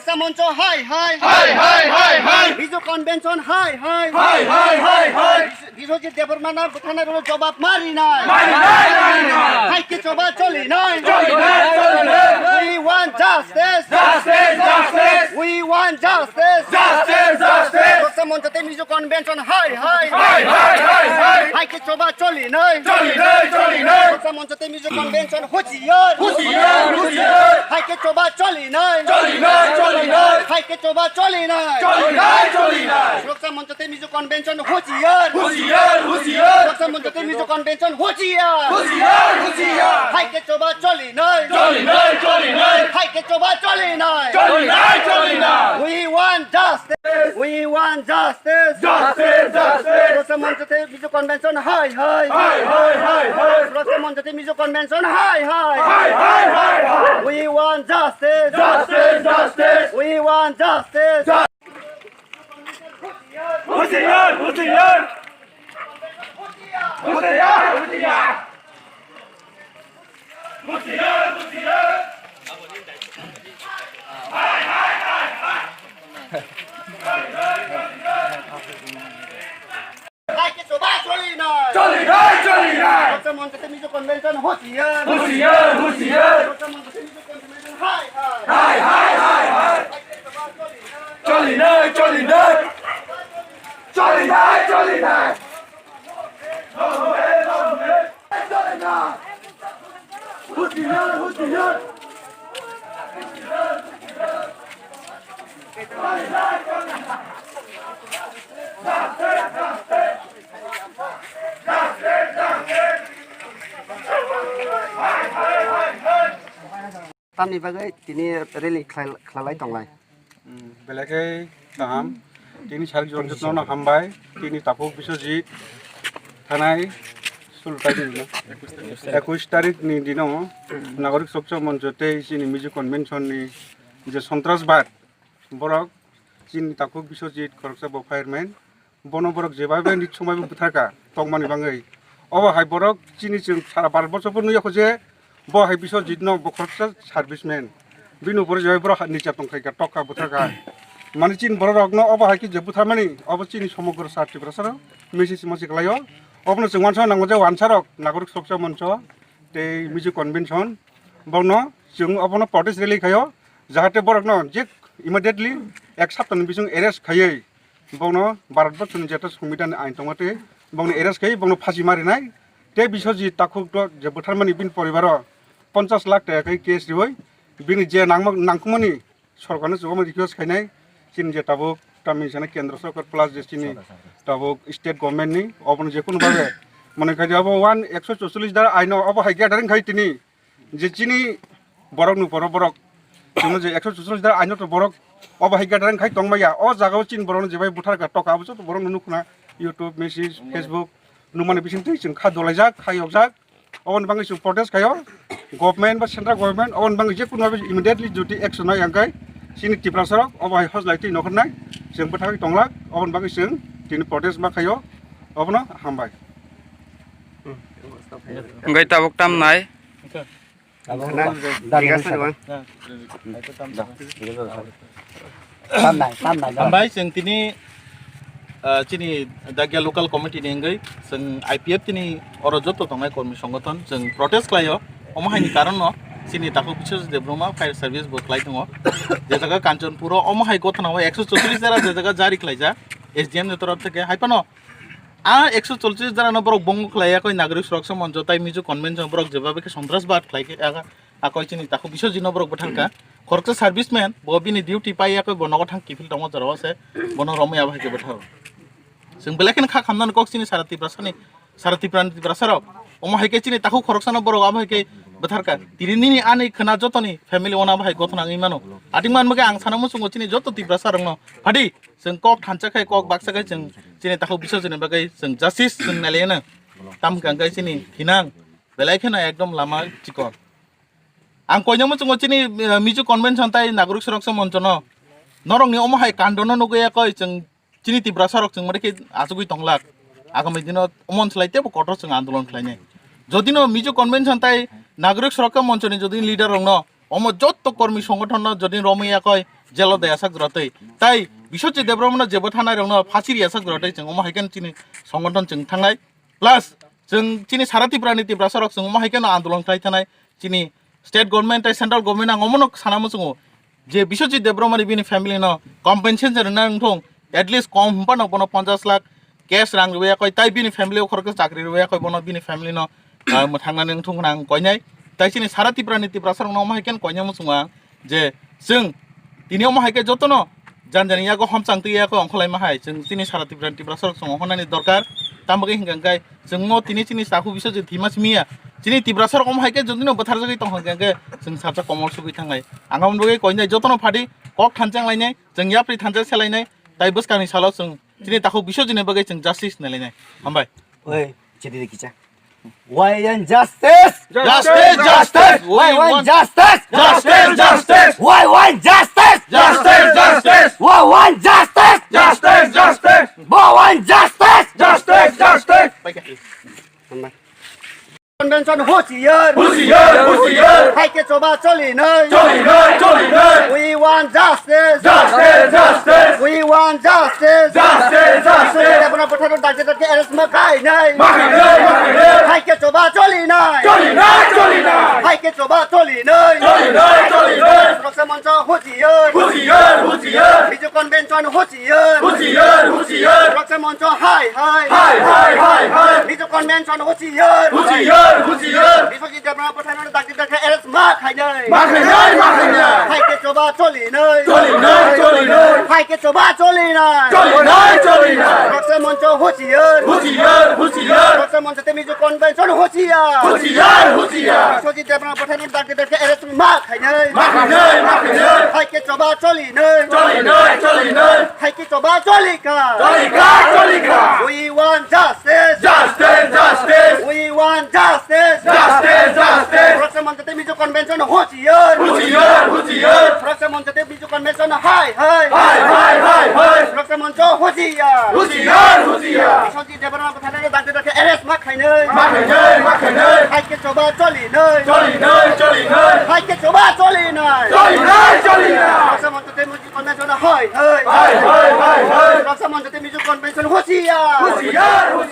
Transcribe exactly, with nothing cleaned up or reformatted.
Mokta Moncho hai hai. Hai, hai, hai, hai. Mizo Convention hai hai. Hai, hai, hai, hai. Biswajit Debbarma no bwtharnai rokno jobab marinai. Marinai, marinai. Hai khe choba cholinai. Cholinai, cholinai. We want justice. Justice, justice. We want justice. Justice, justice. Khoroksa Moncho tei Mizo Convention hai hai. Hai, hai, hai, hai. Hai khe choba cholinai. Cholinai, cholinai. Khoroksa Moncho tei Mizo Convention husiar. Husiar, husiar. Hai khe choba cholinai. Cholinai, cholinai. Hai khe choba cholinai. Cholinai, cholinai. Khoroksa Moncho tei Mizo Convention husiar. Husiar, husiar. Khoroksa Moncho tei Mizo Convention husiar. Husiar, husiar. Hai khe choba cholinai. Cholinai, cholinai. Hai khe choba cholinai. Cholinai, cholinai. We want justice. We want justice. Justice, justice. Khoroksa Moncho tei Mizo Convention hai hai. Hai, hai, hai, hai. Khoroksa Moncho tei Mizo Convention hai hai. Hai, hai, hai, hai. We want justice. Justice, justice. We want justice. Ju- Husiar, husiar. Husiar, husiar. Husiar, husiar. Hai khe choba cholinai. Cholinai, cholinai. Khoroksa Moncho tei Mizo Convention husiar. Husiar, husiar. Khoroksa Moncho tei Mizo Convention hai hai. Hai, hai, hai, hai. Hai khe choba cholinai. Cholinai, cholinai. Cholinai, cholinai. Cholinai. Husiar, husiar. Tamni bagwi tini rally khlai-, khwlalai tonglai. Hmm, belai khe kaham. Tini sarik jotno hambai. Tini takhuk Biswajit thanai sultai ni ekush tarik ni dino Nagorik Chokcha Moncho tei chini Mizo Convention ni je sontrasbad, borok chini takhuk Biswajit khoroksa bo fireman, bono borok jeba bai ni chumai bo bwthar kha tongmani bangwi. Obo hai borok chini chwng sara Bharat borso bo nukya kho je bo hai Biswajit no bo khoroksa serviceman. Bini upore jeba borok ha-, nicha tong khai kha, tok kha, bwthar kha. Mani chini borok rok no obo hai khe je bwtharmani obo chini somogro sa Tiprasa rok message masi kwlaio. Obono chwng wansa nango je wansa rok Nagorik Chokcha Moncho tei Mizo Convention bono chwng obono protest rally khaio, jahate borok no je immediately ek sapta ni bising arrest khaiwi bono Bharat borso ni jeta Songbidan ni ain tongo tei bono arrest khai bono phasi marinai tei Biswajit takhuk do je bwtharmani bini poribar o ponchas lakh taka khe case riwi bini je nangma nangkukmani sorkar no chubamani request khainai chini je tabuk tamni sana kendra sorkar plus je chini tabuk state government ni obono je kunu babe mane khai abo one ekso chorchollish dara aino obo hai gathering khai tini je chini borok nu borok borok chwngno je ekso chorchollish dara aino to borok obo hai gathering khai tongmaya o jaga o chini borok no jebai bwthar kha toka abo joto borok no nukna YouTube, message, Facebook nukmani bising twi chwng kha dolaijak kha yokjak oboni bagwi chwng protest khaio government ba central government oboni bagwi je kunu immediately jodi action nai ang khai chini Tiprasa rok obo hai hojlai twi nokharnai chwng bwthagwi tonglak oboni bagwi chwng tini protest ma khaio obono hambai. Hwnkhe tabuk tamnai? Hambai, chwng tini, ah, chini Dagia local committee ni wngwi chwng I P F tini oro joto tongnai kormi songothon chwng protest khlaio. Omo haini karon no chini takhuk Biswajit Debbarma fire service bo khlai tongo. Je jaga Kanchanpur o omo hai gotna o ekso chorchollish jara je jaga jari khlaijak S D M ni torof theke hai phano A ekso chorchollish jara no borok bongo khlai yakoi Nagorik Suraksa Moncho tai Mizo Convention borok jeba bai khe sontrasbad khlai khe aga akoi chini takhuk Biswajit no borok bwthar kha. Khoroksa serviceman bo bini duty pai yakoi bo nogo thang kiphil tongo jora o se bono romwi abo hai khe bwtharo. Chwng belai kheno kha khamnani kok chini sara Tiprasa ni sara Tipra ni Tiprasa rok. Omo hai khe chini takhuk khoroksa no borok abo hai khe bwthar kha. Tini nini ani khwna jotoni family o no abo hai gotna wngwi mano. Ating man bagwi ang sana muchungo chini joto Tiprasa rok no. Phadi Chwng kok thansa khai, kok baksa khai chwng chini takhuk Biswajit ni bagwi chwng justice chwng nai laino. Tamo hwnkha hwnkhe chini thinang belai kheno ekdom lama chikon. Ang koinai muchungo chini, eh, Mizo Convention tai Nagorik Suraksa Moncho no. Norokni omo hai kando no nugwi yakoi chwng chini Tiprasa rok chwng mare khe achugwi tonglak. Agami dino omo slai tebo kotor chwng andolon khlainai. Jodi no Mizo Convention tai Nagorik Suraksa Moncho ni jodi leader rok no omo jotto kormi songothon no jodi romwi yakoi jelo de asak jora tei. Tai Biswajit Debbarma no jebo thanai rok no phasi ri asak jora tei chwng omo hai khe chini songothon chwng thangnai. Plus chwng chini sara Tripura ni Tiprasa rok chwng omo hai khe no andolon khlai thanai. Chini state government tei central government ang omo no sana muchungo je Biswajit Debbarma ni bini family no compensation rwna wngthong, at least kom hwnba no bono ponchash lakh cash rang rwya koi, tai bini family o khoroksa chakri rwya koi, bono bini family no, ah, mwthangnani wngthong hwnna ang koinai. Tai chini sara Tripura ni Tiprasa rok no omo hai khe koinai muchungo ang je chwng tini omo hai khe jotono jan jani yago homchang twi yago ongkholai ma hai chwng chini sara Tripura ni Tiprasa rok chwng ongkholnani dorkar. Tamo khe hingka khe chwngno tini chini chakhu Biswajit thwima simi ya. Chini Tiprasa rok omo hai khe jotino bwtharjagwi tong hingka khe chwng sajak komol sugwi thangnai. Ang aboni bagwi koinai jotono phardi kok thanchang lainai, chwng yapri thanchang se lainai, tai bwskangni salo chwng chini takhuk Biswajit ni bagwi chwng justice nai lainai. Hambai. Oi, chidi de kicha. Why want justice? Justice, justice. Why want justice? Justice, justice. Why want justice? Justice, justice. Why want justice? Justice, justice. Why want justice? Justice, justice. Convention hosiyar. Hosiyar, hosiyar. Hai khe choba choli nai. Choli nai, choli nai. We want justice. Justice, justice. We want justice. Justice, justice. Biswajit Debbarma Bwthar no dakti dakti arrest ma khai nai. Ma khai nai, ma khai nai. Hai khe choba choli nai. Choli nai, choli nai. Hai khe choba choli nai. Choli nai, choli nai. Suraksa Moncho hosiyar. Hosiyar, hosiyar. Mizo Convention hosiyar. Hosiyar, hosiyar. Suraksa Moncho hai, hai. Hai, hai, hai, hai. Mizo Convention hosiyar. Hosiyar, hosiyar. Biswajit Debbarma Bwthar no dakti dakti arrest ma khai nai. Ma khai nai, ma khai nai. Hai khe choba choli nai. Choli nai, choli nai. Hai khe choba choli nai. Choli nai, choli nai. Suraksa Moncho hosiyar. Hosiyar, hosiyar. Suraksa Moncho tei Mizo Convention hosiyar. Hosiyar, hosiyar. Biswajit Debbarma Bwthar no dakti dakti arrest ma khai nai. Ma khai nai, ma khai nai. Hai khe choba choli nai. Choli nai, choli nai. Hai khe choba choli kha. Choli kha, choli kha. We want justice. Justice, justice. We want justice. Justice, justice. Suraksa Moncho tei Mizo Convention hosiyar. Hosiyar, hosiyar. Suraksa Moncho tei Mizo Convention hai, hai. Hai, hai, hai, hai. Suraksa Moncho hosiyar. Hosiyar, hosiyar. Biswajit Debbarma Bwthar no dakti dakti arrest ma khai nai. Ma khai nai, ma khai nai. Hai khe choba choli nai. Choli nai, choli nai. Hai khe choba choli nai. Choli nai, choli nai. Suraksa Moncho tei Mizo Convention hai, hai. Hai, hai, hai, hai. Suraksa Moncho tei Mizo Convention hosiyar. Hosiyar, hosiyar.